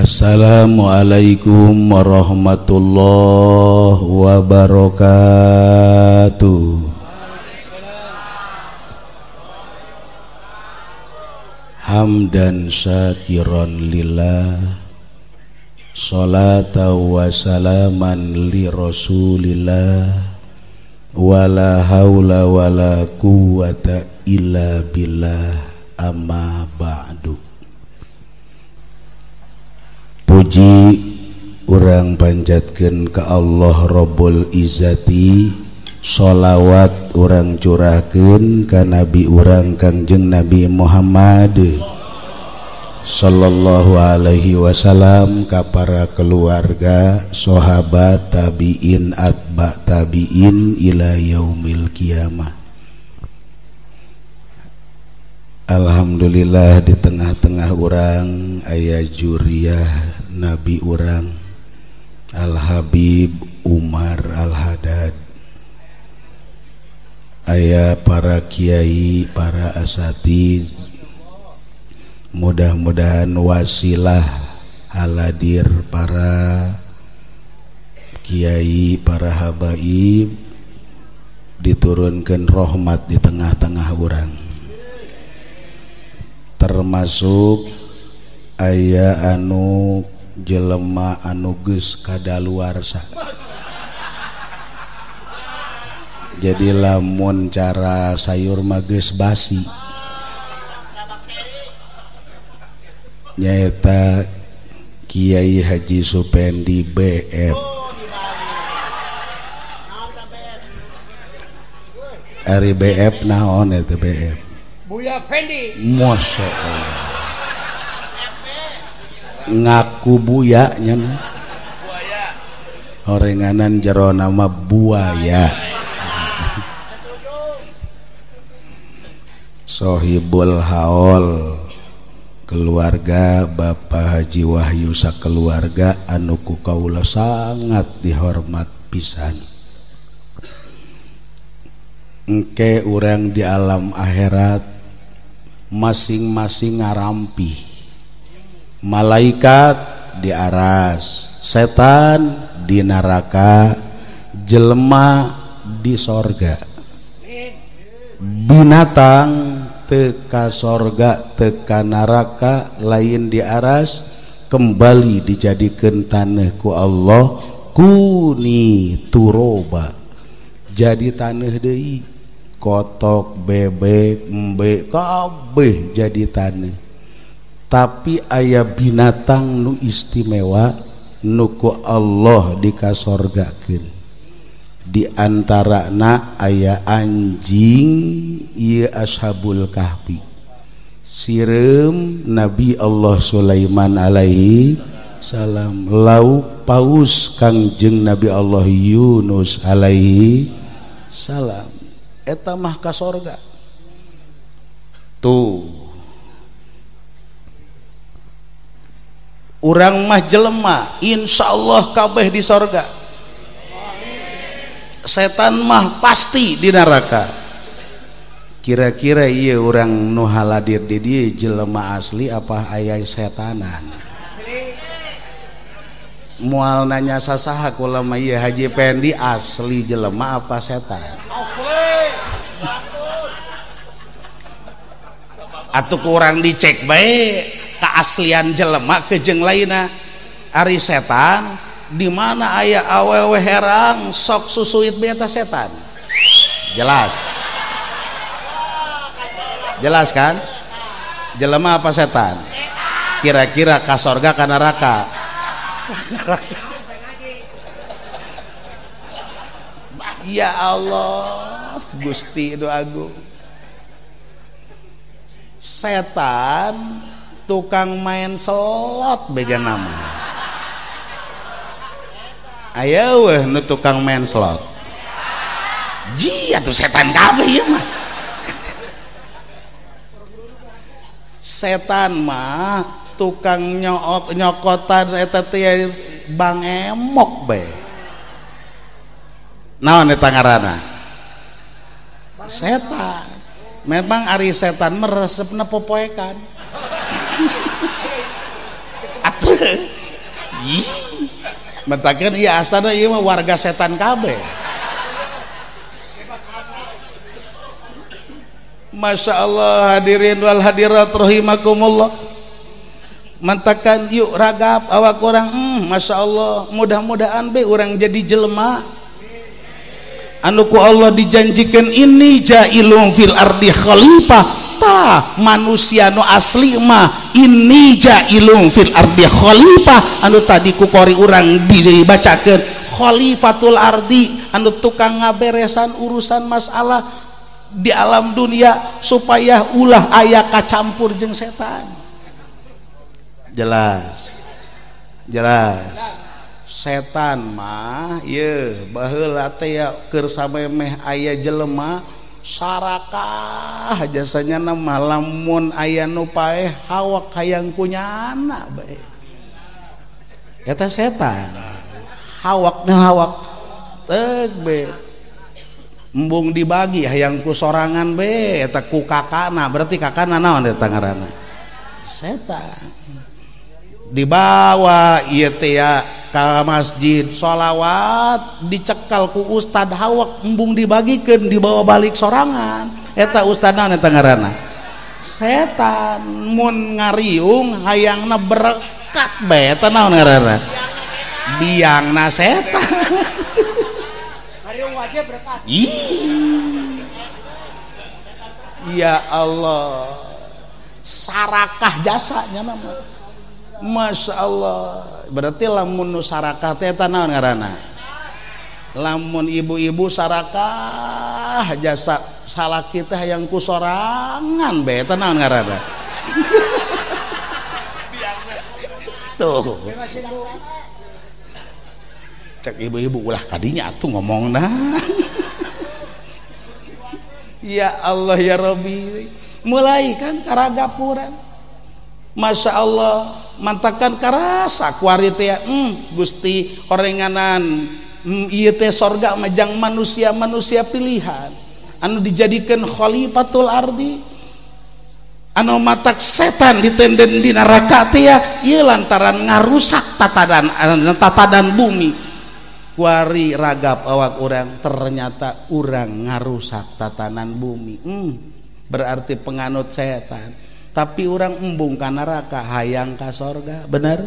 Assalamualaikum warahmatullahi wabarakatuh. Hamdan syakiran lillah, salatan wa salaman li rasulillah, wala haula wala quwata illa billah, amma ba'du. Puji urang panjatkeun ka Allah Rabbul Izzati, sholawat urang curahkeun ka nabi urang Kangjeng Nabi Muhammad sallallahu alaihi wasallam, ka para keluarga, sahabat, tabiin, atba tabiin ila yaumil kiamah. Alhamdulillah di tengah-tengah urang aya juriah nabi urang Al Habib Umar Al Haddad, aya para kiai, para asatiz. Mudah-mudahan wasilah haladir para kiai, para habaib diturunkan rahmat di tengah-tengah urang, termasuk aya anu jelema anu geus kadaluarsa. Jadi lamun cara sayur mah geus basi, nyaeta Kiai Haji Supendi BF. Ari BF naon eta BF? Buya Fendi. Masya Allah. Ngaku buya nya. Orenganan jero nama buaya. Sohibul haol, keluarga Bapak Haji Wahyu sakeluarga anu ku kaula sangat dihormat pisan. Engke urang di alam akhirat masing-masing ngarampi, malaikat di aras, setan di neraka, jelema di sorga, binatang teka sorga teka neraka, lain di aras, kembali dijadikan tanah ku Allah, kuni turoba, jadi tanah deui, kotok, bebek, embe, kabeh jadi tanah. Tapi aya binatang nu istimewa nu ku Allah dikasorgakeun. Di antarana aya anjing ieu Ashabul Kahfi, sireum Nabi Allah Sulaiman alaihi salam, lauk paus Kangjeng Nabi Allah Yunus alaihi salam. Eta mah ka sorga tuh. Urang mah jelema insyaallah kabeh di sorga, setan mah pasti di neraka. Kira-kira iya urang nu haladir di dieu jelema asli apa aya setanan? Moal nanya sasaha kula mah ieu Haji Pendi asli jelema apa setan? Asli. Atuh kurang dicek bae keaslian jelema ke jeung lainna. Ari setan di mana aya awewe herang sok susuit beta setan. Jelas. Jelas kan? Jelema apa setan? Kira-kira ka sorga ka neraka? Neraka. Ya Allah, Gusti itu agung. Setan tukang main slot bega nama. Ayo weh nu tukang main slot. Ji atuh setan kabeh ieu mah. Setan mah tukang nyok nyokotan eta teh bang emok bae. Naon eta ngaranna? Setan. Memang ari setan meresepna popoekan. Atuh Mentakeun ieu asana ieu mah warga setan kabeh. Masya Allah hadirin wal hadirat rahimakumullah. Mentakan yuk ragap awak orang, Masya Allah mudah-mudahan be orang jadi jelema anu ku Allah dijanjikan ini jailung fil ardi khalifah. Ta manusia nu asli mah ini jailung fil ardi khalifah anu tadi ku kori urang dibacakeun khalifatul ardi anu tukang ngaberesan urusan masalah di alam dunia supaya ulah aya kacampur jeung setan. Jelas jelas setan mah ye baheula teh ya keur samemeh aya jelema sarakah jasanya mah lamun aya nu paeh hawak hayang kunyana bae eta setan hawakna hawak teug be embung dibagi hayang ku sorangan be eta ku kakana berarti kakana naon eta ngaranna setan. Dibawa ieu teh ya ka masjid sholawat dicekal ku ustad hawak embung dibagikeun dibawa balik sorangan eta ustadna eta ngaranna setan. Mun ngariung hayangna berkat bae eta naon ngaranna biangna setan. Ngariung wajib berkat. Ya Allah sarakah jasanya nama Masya Allah. Berarti lamun nu sarakah teh eta naon ngaranna lamun ibu-ibu sarakah jasa salaki teh hayang ku sorangan bae eta naon ngaranna tuh cek ibu-ibu ulah kadinya atuh ngomongna. Ya Allah ya Rabbi mulai kan karagapuran Masya Allah mantakan karasa kuari teh Gusti orenganan ieu teh sorga majang manusia-manusia pilihan anu dijadikan khalifatul ardi anu matak setan ditenden di neraka teh ya ieu lantaran ngarusak tatanan bumi. Kuari ragap awak urang ternyata urang ngarusak tatanan bumi, berarti penganut setan tapi orang embung ka neraka hayang ka sorga. Benar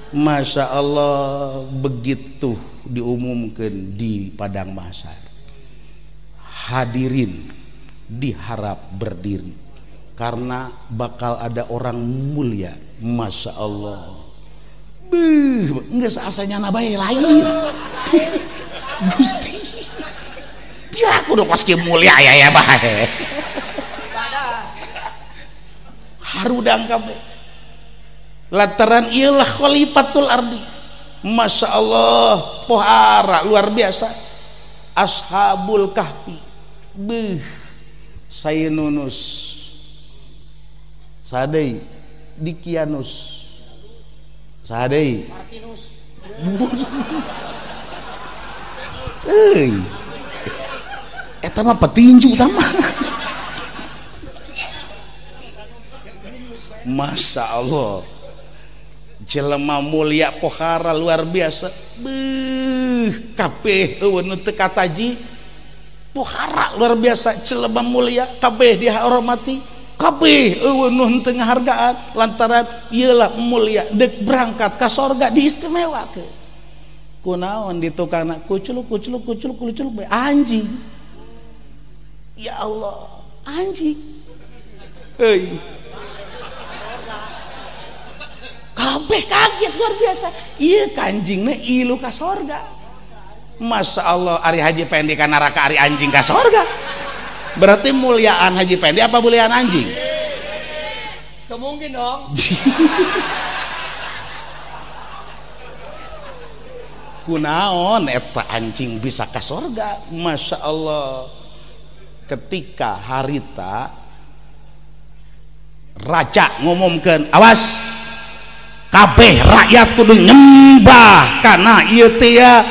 Masya Allah begitu diumumkan di padang mahsyar hadirin diharap berdiri karena bakal ada orang mulia. Masya Allah beuh geus asanya nabae lain. Gusti pira kudu kos kieu mulia aya ya bae harudang kabeh lantaran ieulah khalifatul ardi. Masya Allah pohara luar biasa ashabul kahfi beuh saynunus sadei dikianus sadei Martinus euy eta mah petinju tah. Masya Allah jelema mulia pohara luar biasa beuh kabeh eueun nu teu kataji pohara luar biasa jelema mulia kabeh dihormati kabeh eueun nu henteu ngahargaan lantaran ieu lah mulia deuk berangkat ka sorga diistimewakeun kunaon di tukangna kuculuk kuculuk kuculuk kuculuk bae anjing. Ya Allah anjing euy kabeh kaget luar biasa iya kanjingna ilu ka sorga. Masya Allah ari Haji Pendi ka neraka ari anjing ka sorga berarti muliaan Haji Pendi apa muliaan anjing? Mungkin dong. Kunaon eta anjing bisa ka sorga. Masya Allah ketika harita raja ngumumkeun awas kabeh rakyat kudu nyembah kana ieu teh ya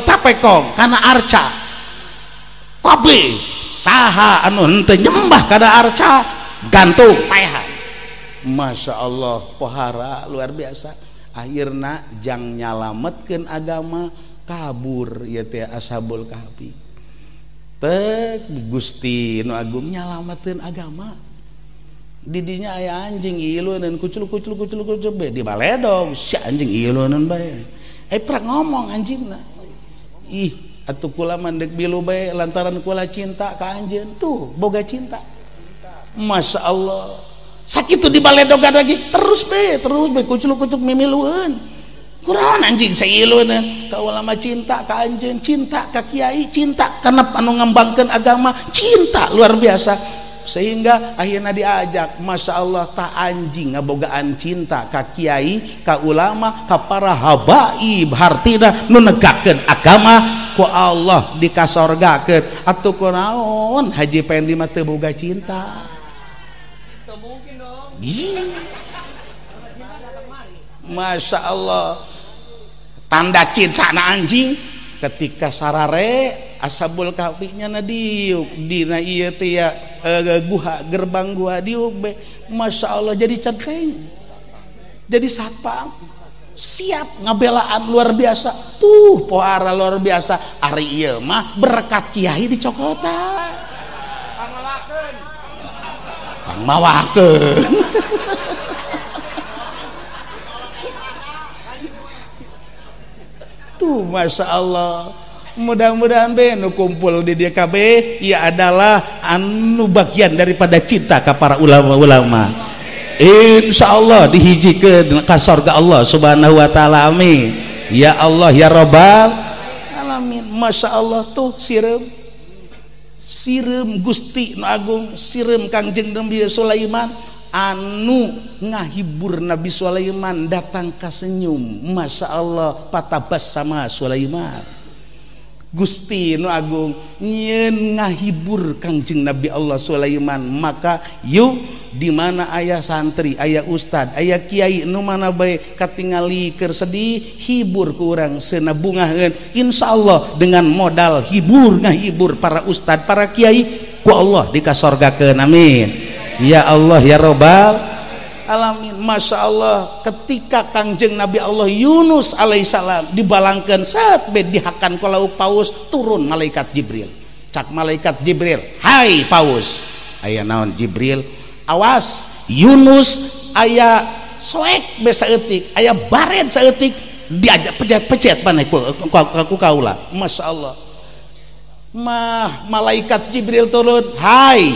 tapekong kana arca kabeh saha anu henteu nyembah kana arca gantung paehan. Masya Allah pohara luar biasa Akhirna jang nyalametkeun agama kabur ieu teh Ashabul Kahfi. Tek Gusti nu agung nyalametkeun agama. Didinya aya anjing ilueun kucul kucul kucul kucul be di baledog si anjing ilueun bae. Eh prak ngomong anjingna. Ih atuh kula mah deuk bilu bae lantaran kula cinta ka anjeun. Tuh boga cinta. Masya Allah. Sakitu di baledogan lagi terus be kucul kucul mimilueun. Kunaon anjing sailueun kaula mah cinta ka anjeun, cinta ka kiai, cinta kana anu ngembangkeun agama, cinta luar biasa. Sehingga akhirnya diajak, Masya Allah tak anjing ngabogaan cinta ka kiai, ka ulama, ka para habaib hartina nu negakeun agama ku Allah dikasorgakeun. Atuh kunaon Haji Pendi mah teu boga cinta. Teu mungkin dong. Masya Allah tanda cinta na anjing ketika sarare Ashabul Kahfi nya na diuk dina ieu teh ya guha gerbang guha diuk be Masya Allah jadi centeng jadi satpam siap ngabelaan luar biasa tuh pohara luar biasa ari ieu mah berkat kiai dicokotan pangmawakeun pangmawakeun. Tuh Masya Allah mudah-mudahan be nu kumpul di DKB ya adalah anu bagian daripada cinta ke para ulama-ulama. Insya Allah dihijikeun ka sorga Allah Subhanahu wa taala, amin ya Allah ya Rabbal alamin. Masya Allah tuh sireum sireum Gusti nu agung sireum Kangjeng Nabi Sulaiman anu ngahibur Nabi Sulaiman datang ka senyum. Masya Allah patabas sama Sulaiman. Gusti nu agung nyieun ngahibur Kangjeng Nabi Allah Sulaiman. Maka yuk di mana aya santri, aya ustad, aya kiai nu mana bae katingali keur sedih, hibur ku urang seuna bungaheun. Insyaallah dengan modal hibur ngahibur para ustad, para kiai ku Allah dikasorgakeun, amin ya Allah ya Rabbal alamin. Masya Allah ketika Kangjeng Nabi Allah Yunus alaihissalam dibalangkan saat be dihakan ku lauk paus, turun malaikat Jibril. Cak malaikat Jibril, hai paus, aya naon Jibril? Awas Yunus aya soek be saeutik, aya bared saeutik, diajak pecet-pecet maneh ku kaula. Masya Allah mah malaikat Jibril turun, hai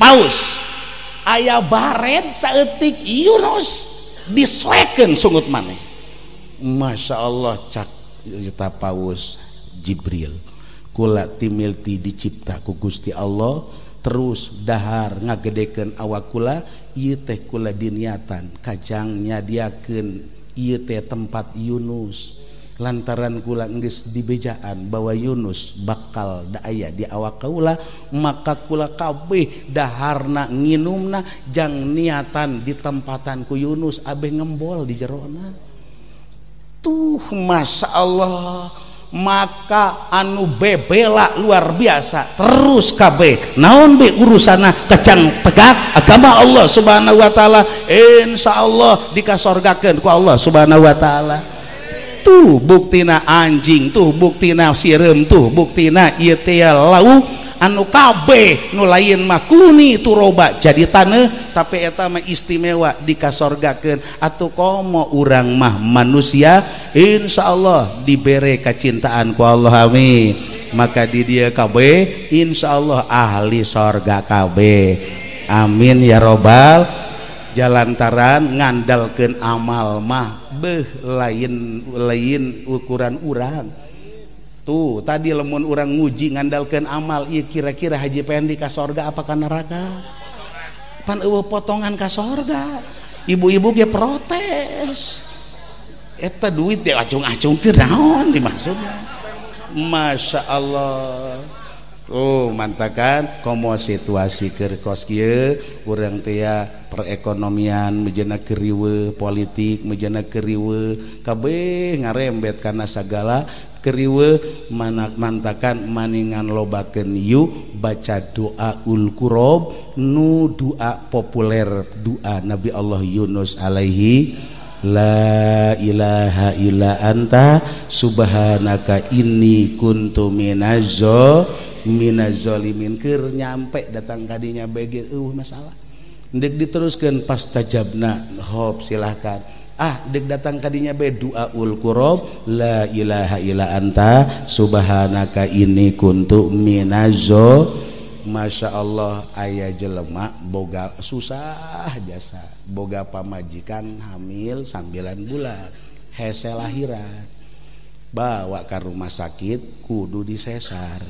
paus, aya bared saeutik Yunus disoekeun sungut maneh. Masya Allah cak eta paus Jibril, kula timilti dicipta ku Gusti Allah terus dahar ngagedekeun awak kula ieu teh kula diniatan kajang nyadiakeun ieu teh tempat Yunus lantaran kula geus dibejaan bahwa Yunus bakal aya di awak kaula, maka kula kabeh daharna nginumna jang niatan di tempatan ku Yunus abeh ngembol di jerona. Tuh Masya Allah maka anu bebela luar biasa terus kabeh naon be urusana kacang tegak agama Allah Subhanahu wa taala, insyaallah dikasorgakeun ku Allah Subhanahu wa taala. Tuh buktina anjing, tuh buktina sireum, tuh buktina ieu teh lauk anu kabeh nu lain mah kuni turoba jadi taneuh, tapi eta mah istimewa dikasorgakeun. Atuh komo urang mah manusia insyaallah dibere kacintaan ku Allah, amin. Maka di dieu kabeh insyaallah ahli sorga kabeh, amin ya robbal. Jalantaran ngandalkeun amal mah beuh lain lain ukuran urang. Tuh tadi lemun urang nguji ngandalkeun amal, ieu kira-kira Haji Pendi ka sorga apa ka neraka? Pan eueuh potongan ka sorga. Ibu-ibu ge protes. Eta duit teh acung-acungkeun naon dimaksudna? Masya Allah. Tuh mantakan komo situasi keur kos kieu urang teh ya perekonomian mejana keur riweuh, politik mejana keur riweuh, kabeh ngarembet kana sagala keriweuh. Mantakan maningan lobakeun yuk baca doa ul kurob nu doa populer doa Nabi Allah Yunus alaihi. la ilaha illa anta subhanaka inni kuntu minaz zalimin. Keur nyampe datang kadinya bege eueuh masalah. Ndek diteruskeun pastajabna hop silahkan. Ah dek datang kadinya be doaul kurob la ilaha illa anta subhanaka inni kuntu minazo. Masya Allah aya jelema boga susah jasa boga pamajikan hamil 9 bulan hese lahiran bawa ke rumah sakit kudu disesar.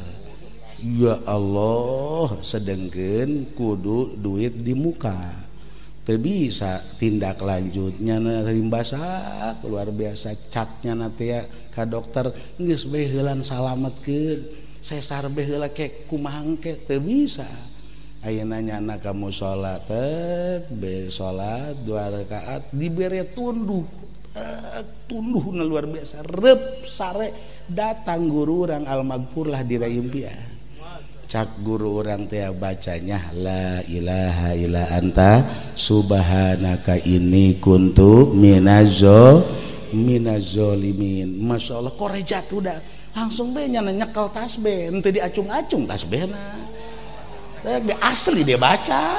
Ya Allah, sedengkeun kudu duit di muka teu bisa tindak lanjutnya rimbasak luar biasa caknya nanti ya ka dokter geus bae heulan salametkeun sesar be heula ke kumaha engke teu bisa. Ayeuna nyana ka musala teh be salat 2 rakaat dibere tunduh tunduhna luar biasa reup sare datang guru urang al-maghfurlah dina impian. Cak guru urang teh bacanya la ilaha illa anta subhanaka inni kuntu minaz zalimin. Masya Allah korejat udah langsung be nyana nyekel tasbih henteu diacung-acung tasbihna teh be asli dia baca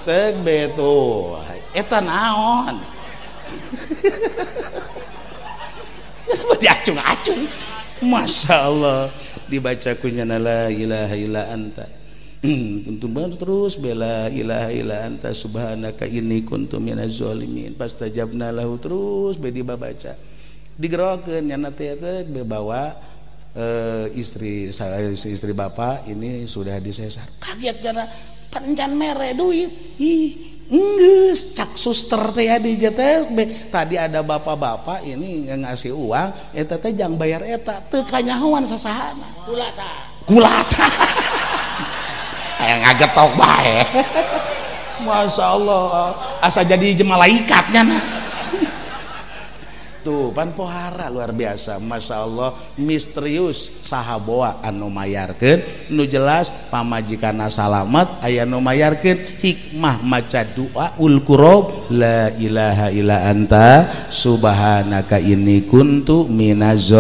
teh be tuh eta naon diacung-acung. Masya Allah dibaca ku nyana la ilaha illa anta kuntu terus bela ilaha illa anta subhanaka inni kuntu minaz zalimin pastajabna lahu terus be dibaca digerokeun nyana teh teh bawa istri saya istri bapak ini sudah disesar. Kaget karena pencan mere duit. Ih enggeus cak suster teh di teh tadi ada bapak-bapak ini ngasih uang eta teh jang bayar eta teu kanyahoan sasahana kulata kulata aya ngagetok bae. Masya Allah asa jadi malaikat nyana tuh pan pohara luar biasa. Masya Allah misterius sahaboa anu mayarkeun nu jelas pamajikanna salamet aya nu mayarkeun hikmah maca doa ul kurob la ilaha illa anta subhanaka inni kuntu minaz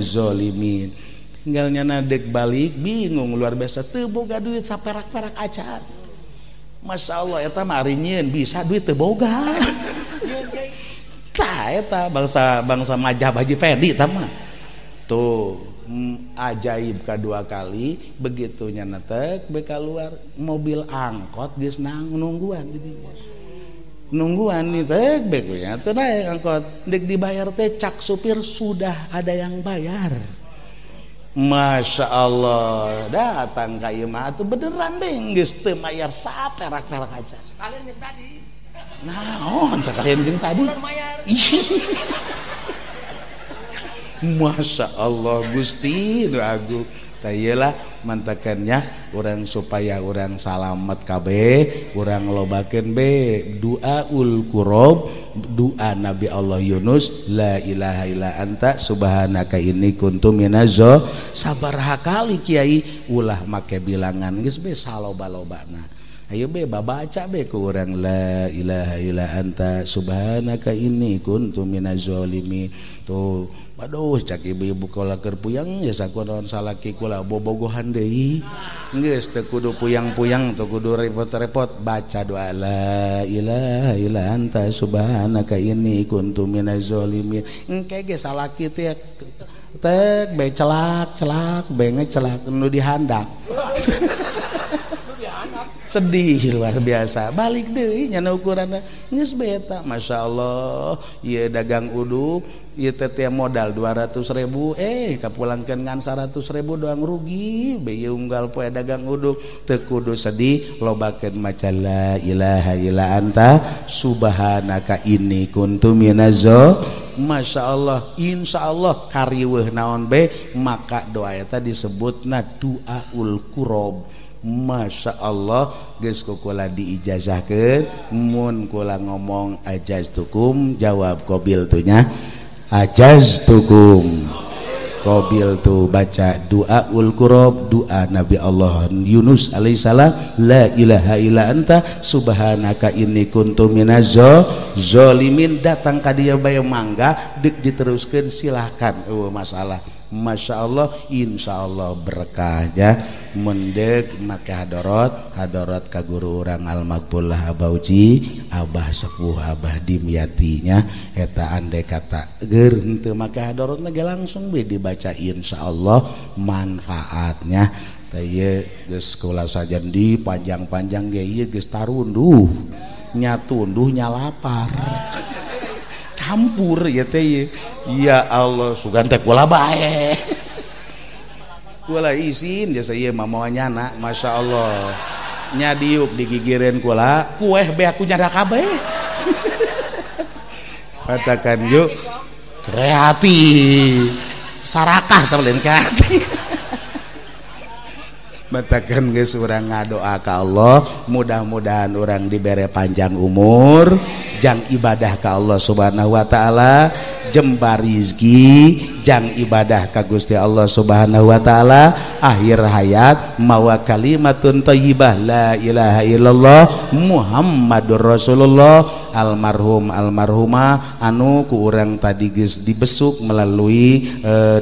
zalimin. Tinggal nyana dek balik bingung luar biasa teu boga duit saperak-perak acan. Masya Allah eta mah ari nyieun bisa duit teu boga. Tah eta bangsa bangsa majah Haji Pedi tah mah. Tuh ajaib kedua kali begitu nyana teh be keluar mobil angkot geus nang nungguan di dinya. Nungguan nih teh begonya teh naik angkot dek dibayar teh cak supir sudah ada yang bayar. Masya Allah datang ka ieu mah atuh beneran deh geus teu mayar saperak-perak aja. Sekalian yang tadi. Naon sekalian jeung tadi. Masya Allah Gusti nu agung. Tah ieu lah mantakannya urang supaya urang salamet kabeh, urang lobakeun be doaul kurob, doa Nabi Allah Yunus la ilaha illa anta subhanaka inni kuntu minazo. Sabaraha kali kiai ulah make bilangan geus be saloba-lobana. Ayo be babaca be ku urang la ilaha illa anta subhanaka inni kuntu minaz zalimin. Tuh aduh cak ibu-ibu kula keur puyang ya sakunaon salaki kula bobogohan deui. Geus teu kudu puyang-puyang teu kudu repot-repot baca doa la ilaha illa anta subhanaka inni kuntu minaz zalimin. Engke ge salaki teh teh be celak-celak be ngecelak nu dihandak. Sedih luar biasa balik deui nyana ukuranna geus beta. Masya Allah ieu dagang uduk ieu teh modal 200.000 kapulangkeun ngan 100.000 doang rugi be ieu unggal poe dagang uduk teu kudu sedih lobakeun maca la ilaha illa anta subhanaka inni kuntu minazo. Masya Allah insya Allah kariweuh naon be maka doa eta disebutna doaul kurob. Masya Allah geus ku kula diijazahkeun mun kula ngomong ajaztukum jawab qabil tunya ajaztukum. Qabil tu baca doa ul kurob, doa Nabi Allah Yunus alaihissalam, la ilaha illa anta subhanaka inni kuntu minaz zalimin. Datang ka dieu bae mangga deuk diteruskeun silahkan, eueuh masalah. Masya Allah, insya Allah berkahnya mendek make hadorot, hadorot ka guru urang al-maghfurlah Abauji, Abah sepuh Abah Dimyatinya eta andai kata ger henteu make hadorot ge langsung we dibaca insya Allah manfaatnya. Teh ieu geus kula sajen di panjang-panjang ge ieu geus tarunduh nya tunduh nya lapar. Campur ya teh ya Allah sugan teh kula bae kula isin jasa ieu mah moal nyana Masya Allah nya diuk digigireun kula kueh be aku nyada kabeh katakan yuk kreatif sarakah teh lain kreatif. Matakan geus urang ngadoa ka Allah mudah-mudahan urang dibere panjang umur jang ibadah ka Allah Subhanahu wa taala, jembar rizki jang ibadah ka Gusti Allah Subhanahu wa taala, akhir hayat mawa kalimatun thayyibah la ilaha illallah Muhammadur Rasulullah. Almarhum almarhumah anu ku urang tadi geus dibesuk melalui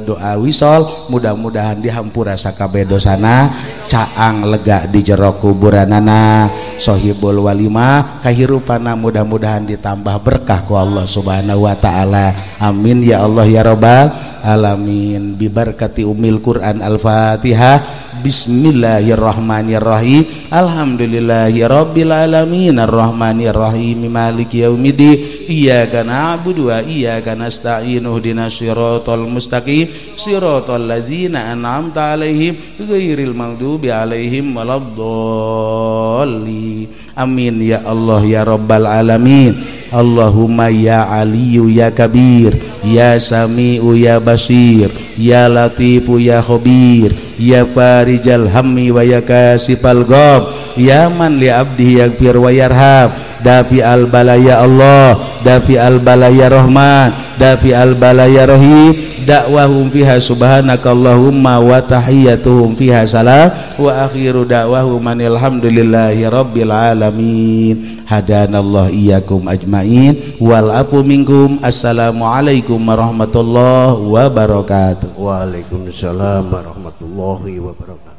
doa wisol, mudah-mudahan dihampura sakabeh dosana, caang lega di jero kuburanana, sohibul walimah kahirupana mudah-mudahan ditambah berkah ku Allah Subhanahu wa taala. Amin ya Allah ya rabbal alamin. Bibarkati umil Quran al-Fatihah. Bismillahirrahmanirrahim. Alhamdulillahirabbil alamin arrahmanirrahim maliki yaumiddin. Iyyaka na'budu wa iyyaka nasta'in ihdinas siratal mustaqim siratal ladzina an'amta 'alaihim ghairil maghdubi 'alaihim waladdallin. Amin ya Allah ya rabbal alamin. Allahumma ya Aliyu ya Kabir ya Sami'u ya Basir ya Latifu ya Khabir ya Farijal Hammi wa ya Kasifal Gham ya man li abdihi yaghfir wa yarham dafi al bala ya Allah dafi al bala ya Rahman dafi al bala ya Rahim. Dakwahum fiha subhanakallahumma wa tahiyyatuhum fiha salam wa akhiru da'wahum alhamdulillahi rabbil alamin. Hadanallahu iyyakum ajmain wal afu minkum. Assalamualaikum warahmatullahi wabarakatuh. Waalaikumsalam warahmatullahi wabarakatuh.